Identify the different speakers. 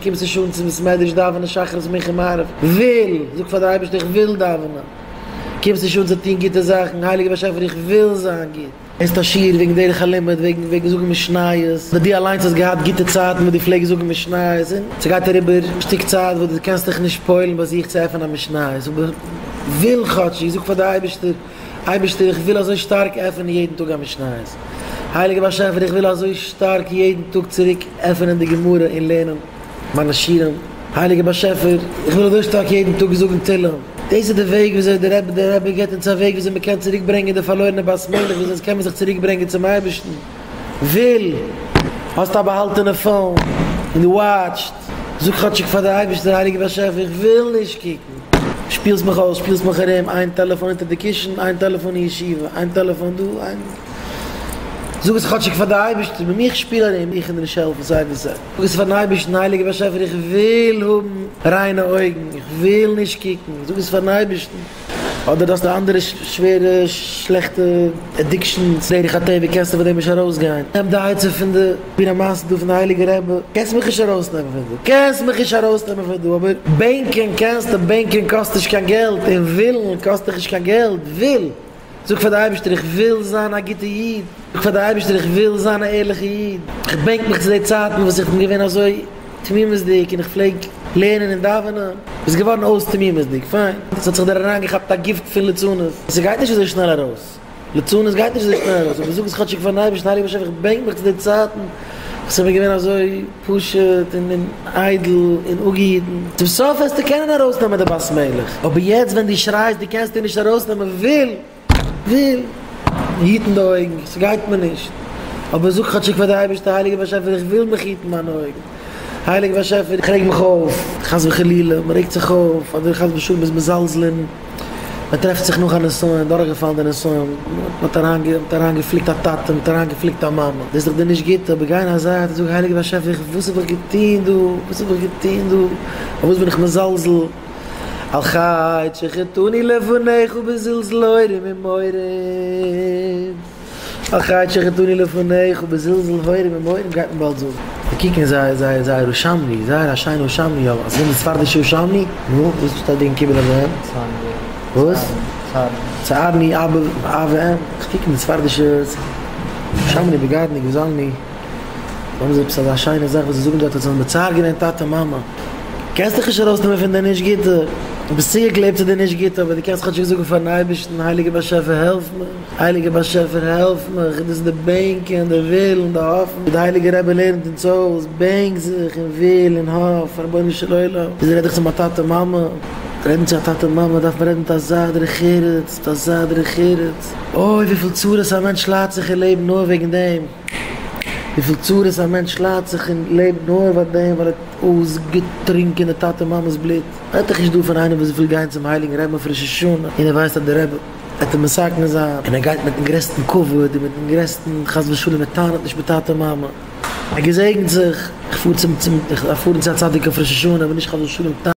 Speaker 1: קומסט נישט אן צום בית מדרש דאווענען שחרית מנחה מעריב, וויל! זאג פאר די אייבערשטער איך וויל דאווענען, קומסט נישט אן צו טון גוטע זאכן, הייליגער באשעפער איך וויל זיין גוט. הערסט א שיעור וועגן דרך הלימוד, וועגן וועגן זאגן משניות, אדער דו אליינס האסט געהאט גוטע צייטן וואס דו פלעגסט זאגן משניות, און ס'גייט אריבער א שטיק צייט וואס דו קענסט דיך נישט פועל'ן ביי זיך צו עפענען א משניות, אבער וויל כאטשיג, זאג פאר די אייבערשטער, אייבערשטער איך וויל אזוי שטארק עפענען יעדן טאג א משניות, הייליגער באשעפער איך וויל אזוי שטארק יעדן טאג צוריק עפענען די גמרא און לערנען מיינע שיעורים, הייליגער באשעפער איך וויל אזוי שטארק יעדן טאג זאגן תהלים. דאס איז די וועג וויאזוי דער רבי דער רבי געבט אונז א וועג וויאזוי מען קען צוריק ברענגען די פארלוירענע בת מלך וויאזוי אונז קען מען זיך צוריק ברענגען צום אייבערשטן. וויל, האסט א באהאלטענע phone און דו watch סט, זאג כאטשיג פאר די אייבערשטער הייליגער באשעפער איך וויל נישט קוקן, שפילסט מיך אויס, שפילסט מיך ארום, איין טעלעפאן אונטער די קישן, איין טעלעפאן אין ישיבה, איין טעלעפאן דא, איין. זאג עס כאטשיג פאר די אייבערשטער, מיט מיך שפיל ארום, איך קען דיר נישט העלפן סיי ווי סיי. זאג עס פארן אייבערשטן, הייליגער באשעפער איך וויל האבן ריינע אויגן, איך וויל נישט קוקן, זאג עס פארן אייבערשטן. אדער דו האסט אנדערע שווערע שלעכטע addictions, דרך הטבע קענסטו פון דעם נישט ארויסגיין, נעם די עצה פון די פון א מעשה דא פון די הייליגע רבי, קענסט מיך נישט ארויסנעמען פון דא, קענסט מיך נישט ארויסנעמען פון דא, אבער בענקען קענסטו, בענקען קאסט נישט קיין געלט, און ווילן קאסט דיך נישט קיין געלט, וויל! זאג פאר די אייבערשטער איך וויל זיין א גוטע איד, זאג פאר די אייבערשטער איך וויל זיין א ערליכע איד, איך בענק מיך צו די צייטן וואס איך בין געווען אזוי תמימות'דיג און איך פלעג לערנען און דאווענען, ביסט געווארן אויס תמימות'דיג, פיין, עס האט זיך דיר אריינגעכאפט א גיפט פון ליצנות, ס'גייט נישט אזוי שנעל ארויס, ליצנות גייט נישט אזוי שנעל ארויס, אבער זאג עס כאטשיג פארן אייבערשטן, הייליגער באשעפער איך בענק מיך צו די צייטן וואס איך בין געווען אזוי פשוט און און איידל און אפגעהיטן. צום סוף וועסטו קענען ארויסנעמען די בת מלך, אבער יעצט ווען דו שרייסט דו קענסט איר נישט ארויסנעמען, וויל, וויל, היטן די אויגן, ס'גייט מיר נישט, אבער זאג כאטשיג פאר די אייבערשטער, הייליגער באשעפער איך וויל מיך היטן מיינע אויגן, הייליגער באשעפער איך רעג מיך אויף, חס וחלילה, מען רעגט זיך אויף, אדער חס ושלום איז מזלזלין. מען טרעפט זיך נאך א נסיון, דורכגעפאלן די נסיון, מען האט אריינגעפליקט א טאטע, מען האט אריינגעפליקט א מאמע, דאס איז דאך די נישט גוטע, אבער גיי אין א זייט און זאג הייליגער באשעפער איך וואס האב איך געטון דא, וואס האב איך געטון דא, פארוואס בין איך מזלזל, על חטא שחטאנו לפניך בזלזול הורים ומורים. על חטא שחטאנו לפניך בזלזול הורים ומורים גייט מען באלד זאגן. זיי קוקן זייער זייער זייער אשמנו, זייער א שיינע אשמנו, אבער אז די ספרדישע אשמנו, נו, וואס שטייט וועגן כיבוד אב ואם? וואס? צערני אב אב ואם, איך קוק אין די ספרדישע אשמנו בגדנו גזלנו, האבן זיי עפעס אזא שיינע זאך וואס זיי זאגן דארט אז זיי האבן מצער געווען טאטע מאמע. קענסט דיך נישט ארויסנעמען פון די נישט גוטע, דו ביסט צוגעקלעבט צו די נישט גוטע, אבער דו קענסט כאטשיג זאגן פארן אייבערשטן, הייליגער באשעפער העלף מיך. הייליגער באשעפער העלף מיך, דאס איז די בענקען, די ווילן, די האפן, ווי די הייליגע רבי לערנט אונז אויס, בענק זיך און וויל און האף, רבונו של עולם, וויאזוי רעד איך צו מיין טאטע מאמע, רעדן צו א טאטע מאמע דארף מען רעדן מיט אזא דרך ארץ, מיט אזא דרך ארץ, אוי וויפיל צרות א מענטש ליידט זיך אין לעבן נאר וועגן דעם, וויפיל צרות א מענטש ליידט זיך אין לעבן נאר פאר דעם ווייל ער האט אויסגעטרינקען די טאטע מאמע'ס בלוט, רעדט איך נישט דא פון איינעם וואס וויל גיין צום הייליגן רבי'ן אויף ראש השנה און ער ווייסט אז דער רבי. וועט אים מסכן זיין, און ער גייט מיטן גרעסטן כבוד און מיטן גרעסטן חס ושלום ער טענה'ט נישט מיט טאטע מאמע, ער געזעגנט זיך, איך פאר צום צום איך דארף פארן צו א צדיק אויף ראש השנה, אבער נישט חס ושלום טענה'ן.